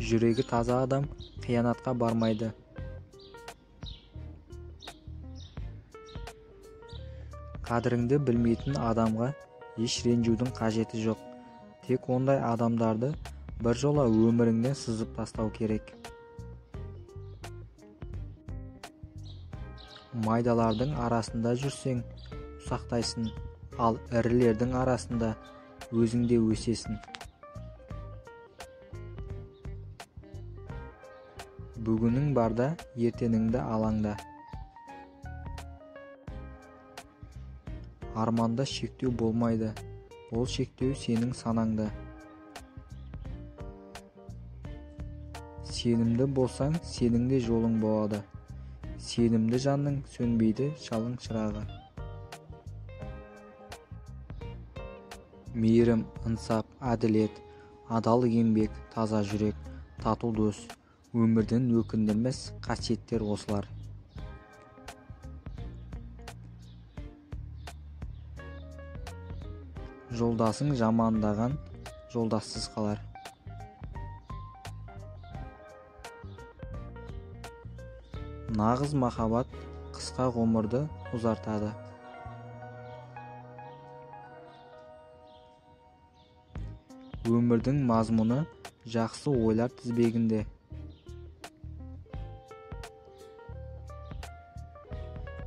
Жүрегі таза адам қиянатқа бармайды. Қадіріңді білмейтін адамға еш ренжудің қажеті жоқ. Тек ондай адамдарды біржола өміріңнен сызып тастау керек. Майдалардың арасында жүрсең, ұсақтайсың, ал ірілердің арасында өзің де өсесің. Бүгінің барда, ертеңіңді алаңда. Арманда шектеу болмайды, ол шектеу сенің санаңда. Сенімді болсаң, сенің де жолың болады. Сенімді жанның сөнбейді жалын шырағы. Мейірім, ынсап, әділет, адал еңбек, таза жүрек, тату дос, өмірден өкіндірмес қасиеттер осылар. Жолдасың жамандаған жолдассыз қалар. Нағыз махаббат қысқа ғұмырды ұзартады. Өмірдің мазмұны жақсы ойлар тізбегінде.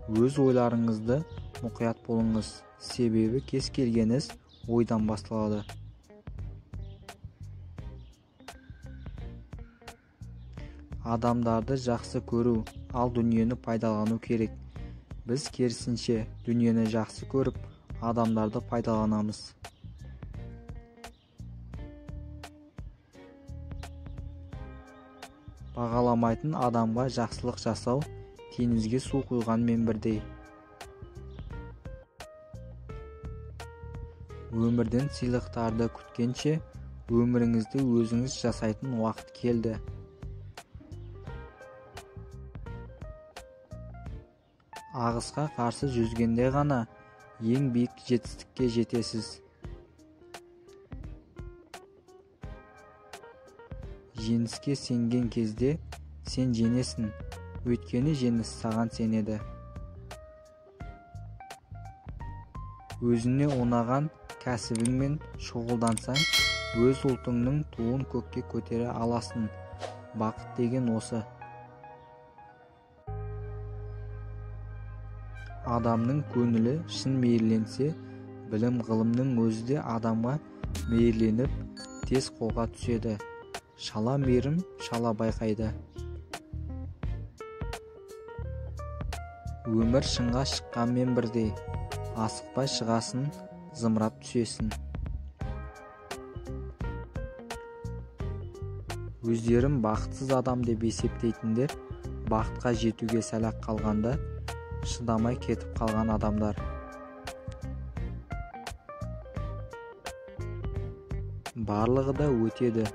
Өз ойларыңызды мұқият болыңыз, себебі кез келген іс ойдан басталады. Адамдарды жақсы көру, ал дүниені пайдалану керек. Біз керісінше дүниені жақсы көріп, адамдарды пайдаланамыз. Бағаламайтын адамға жақсылық жасау теңізге су құйғанмен бірдей. Өмірден сыйлықтарды күткенше, өміріңізді өзіңіз жасайтын уақыт келді. Ағысқа қарсы жүзгенде ғана ең биік жетістікке жетесіз. Жеңіске сенген кезде сен жеңесің, өйткені жеңіс саған сенеді. Өзіне ұнаған кәсібіңмен шұғылдансаң, өз ұлтыңның туын көкке көтере аласың. Бақыт деген осы. Адамның көңілі шын мейірленсе, білім ғылымның өзі де адамға мейірленіп, тез қолға түседі. Шала мейірім шала байқайды. Өмір шыңға шыққанмен бірдей, асықпай шығасын, зымырап түсесің. Өздерін бақытсыз адам деп есептейтіндер, бақытқа жетуге сәл-ақ қалғанда, шыдамай кетіп қалған адамдар. Барлығы да өтеді.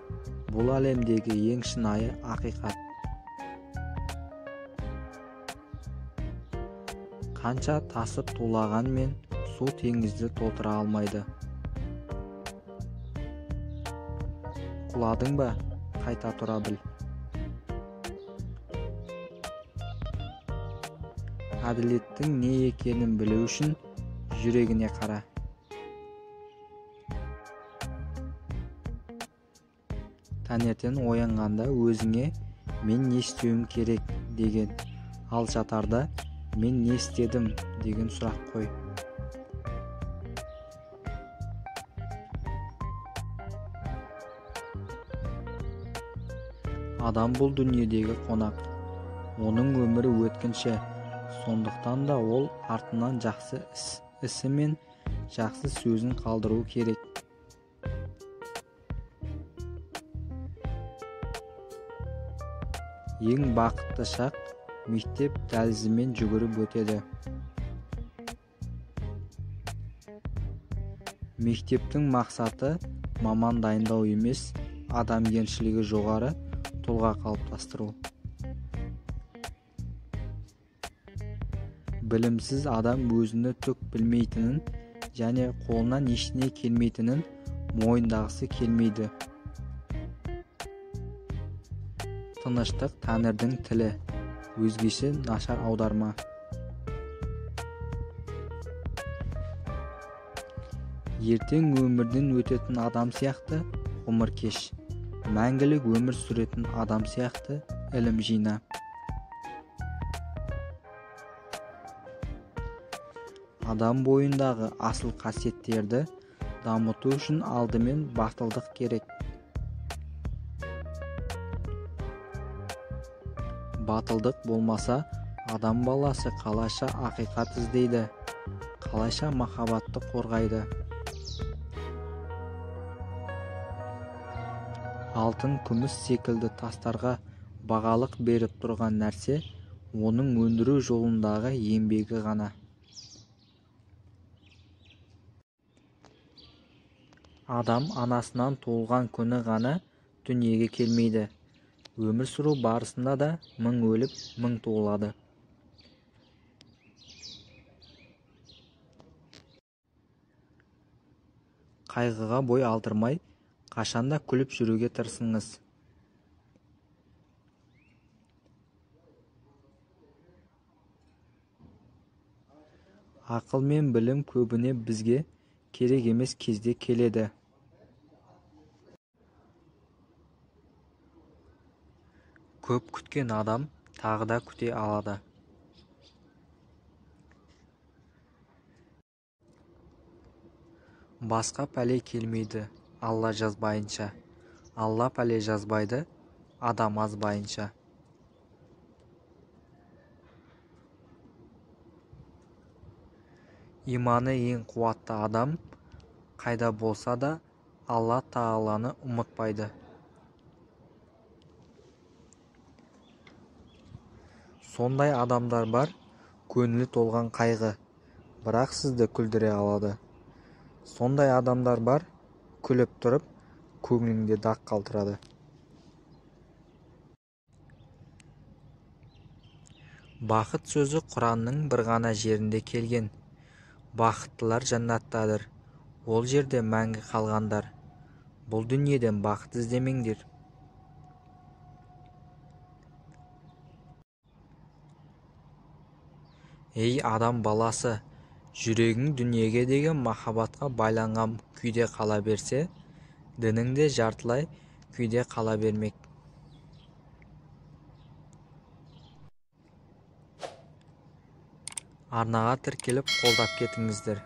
Бұл әлемдегі ең шынайы ақиқат. Қанша тасып тулағанмен су теңізді толтыра алмайды. Құладың ба, қайта тұра біл. Әділеттің не екенін білу үшін жүрегіне қара. Таңертең оянғанда өзіңе мен не істеуім керек деген, ал жатарда мен не істедім деген сұрақ қой. Адам бұл дүниедегі қонақ. Оның өмірі өткінші, сондықтан да ол артынан жақсы ісі мен жақсы сөзін қалдыру керек. Ең бақытты шақ мектеп дәлізімен жүгіріп өтеді. Мектептің мақсаты маман дайындау емес, адамгершілігі жоғары тұлға қалыптастыру. Білімсіз адам өзіні түк білмейтінін және қолынан ештеңе келмейтінін мойындағысы келмейді. Тыныштық тәңірдің тілі, өзгеше нашар аударма. Ертең өмірден өтетін адам сияқты ғұмыр кеш, мәңгілік өмір сүретін адам сияқты ілім жина. Адам бойындағы асыл қасиеттерді дамыту үшін алдымен батылдық керек. Батылдық болмаса, адам баласы қалайша ақиқат іздейді, қалайша махаббатты қорғайды. Алтын, күміс секілді тастарға бағалық беріп тұрған нәрсе, оның өндіру жолындағы еңбегі ғана. Адам анасынан туылған күні ғана дүниеге келмейді. Өмір сүру барысында да мың өліп, мың туылады. Қайғыға бой алдырмай, қашанда күліп жүруге тырысыңыз. Ақыл мен білім көбіне бізге керек емес кезде келеді. Көп күткен адам тағы да күте алады. Басқа пәле келмейді, Алла жазбайынша. Алла пәле жазбайды, адам азбайынша. Иманы ең қуатты адам, қайда болса да Алла Тағаланы ұмытпайды. Сондай адамдар бар, көңілі толған қайғы, бірақ сізді күлдіре алады. Сондай адамдар бар, күліп тұрып, көңіліңде дақ қалдырады. Бақыт сөзі Құранның бір ғана жерінде келген. Бақыттылар жәннаттадыр, ол жерде мәңгі қалғандар. Бұл дүниеден бақыт іздемеңдер. Ей адам баласы, жүрегің дүниеге деген махаббатқа байланған күйде қала берсе, дінің де жартылай күйде қала бермек. Арнаға тіркеліп қолдап кетіңіздер.